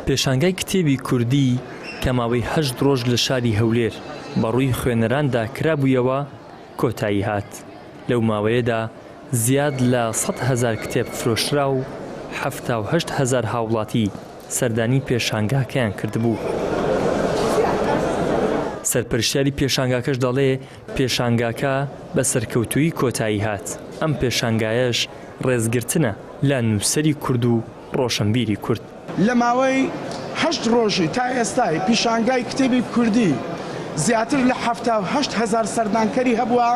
پێشانگای کتێبی کوردی کە ماوەی هەشت ڕۆژ لە شاری هەولێر بە ڕووی خوێنەراندا کرابوویەوە، کۆتایی هات. لەو ماوەیەدا زیاد لە 100,000 کتێب فرۆشرا و 78,000 هاوڵاتی سەردانی پێشانگاکەیان کردبوو. سەرپەرشتیاری پێشانگاکەش دەڵێ پێشانگاکە بە سەرکەوتوویی کۆتایی هات، ئەم پێشانگایەش ڕێزگرتنە لە نووسەری کورد و ڕۆشنبیری کورد. لە ماوەی هەشت ڕۆژی تا ئێستای پیشانگای کتێبی کوردی زیاتر لە 78 هەزار سەردانکەری هەبووە،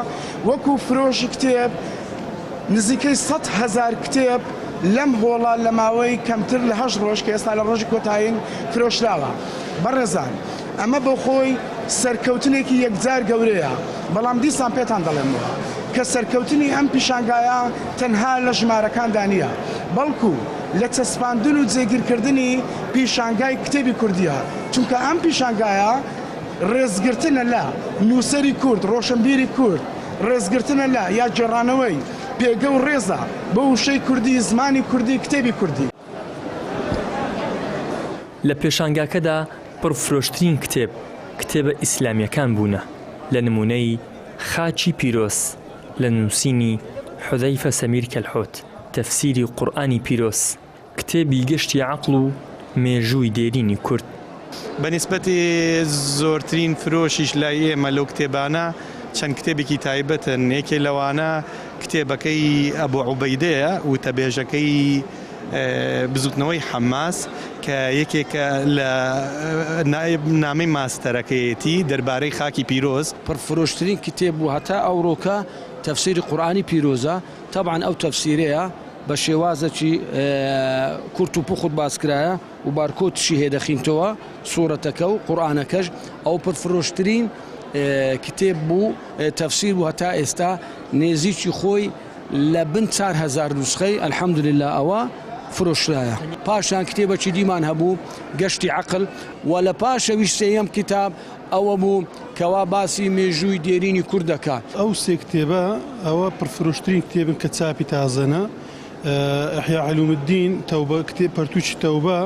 وەکو فرۆشی کتێب نزیکەی 100 هەزار کتێب لەم هۆڵە لە ماوەی کەمتر لە هەشت ڕۆژ کە ئێستا لە ڕۆژی کۆتایین فرۆشراوە. بەڕێزان ئەمە بۆ خۆی سەرکەوتنێکی یەکجار گەورەیە، بەڵام دیسان پێتان دەڵێمەوە کە سەرکەوتنی ئەم پیشانگایە تەنها لە ژمارەکاندا نییە، بەڵکو لە چەسپاندن و جێگیرکردنی پیشانگای کتێبی کوردییە، چونکە ئەم پیشانگایە ڕێزگرتنە لە نووسەری کورد، ڕۆشنبیری کورد، ڕێزگرتنە لە یا گێڕانەوەی پێگە و ڕێزە بۆ وشەی کوردی، زمانی کوردی، کتێبی کوردی. لە پێشانگاکەدا پڕفرۆشترین کتێب، کتێبە ئیسلامییەکان بوونە، لە نموونەی، خاکی پیرۆز، لە نووسینی، حوزەیفە سەمیر کەلحۆت، تەفسیری قورئانی پیرۆز، کتێبی گەشتی عەقڵ و مێژووی دێرینی کورد. بە نیسبەتی زۆرترین فرۆشیش لای ئێمە لەو کتێبانە چەند کتێبێکی تایبەتن، یەکێ لەوانە کتێبەکەی ئەبو عوبەیدەیە، وتەبێژەکەی بزوتنەوەی حەماس کە یەکێکە لە نامەی ماستەرەکەیەتی دەربارەی خاکی پیرۆز. پڕفرۆشترین کتێب بوو هەتا ئەوڕۆکە تەفسیری قورئانی پیرۆزە، تەبعەن ئەو تەفسیرەیە بە شێوازەکی کورت و پوخت باس کرایە و بارکۆدشی هەیە دەخینتەوە سوڕەتەکە و قورئانەکەش، ئەو پڕفرۆشترین کتێب بوو تەفسیر بوو هەتا ئێستا نێزیکی خۆی لە بن 4000 نوسخەی الحمدللە ئەوە فرۆشرایە. پاشان کتێبەکی دیمان هەبوو گەشتی عەقل و لە پاشەویش سێیەم کتاب ئەوە بوو کەوا باسی مێژووی دێرینی کورد دەکات. ئەو سێ کتێبە ئەوە پڕفرۆشترین کتێبن کە چاپی تازەنە، احیاء علوم الدین، تەوبە، کتێب پەرتووکی تەوبە،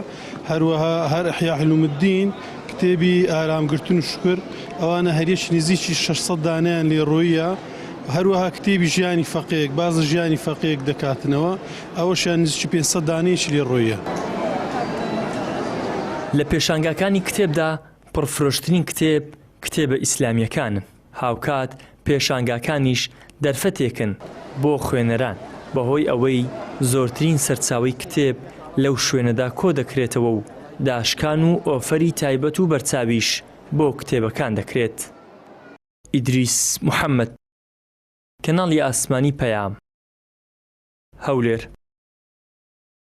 هەروەها هەر احیاء علوم الدین، کتێبی ئارامگرتن و شوکر، ئەوانە هەریەکی نزیکی 600 دانەیان لێ ڕۆییە. هەروەها کتێبی ژیانی فەقێیەک باس لە ژیانی فەقێیەک دەکاتنەوە، ئەوەشیان نزیکی 500 دانەیەکی لێ ڕۆییە. لە پێشانگاکانی کتێبدا پڕفرۆشترین کتێب، کتێبە ئیسلامییەکانن، هاوکات پێشانگاکانیش دەرفەتێکن بۆ خوێنەران، بەهۆی ئەوەی زۆرترین سەرچاوەی کتێب لەو شوێنەدا کۆدەکرێتەوە و داشکان و ئۆفەری تایبەت و بەرچاویش بۆ کتێبەکان دەکرێت. ئیدریس محەمەد، کەناڵی ئاسمانی پەیام، هەولێر.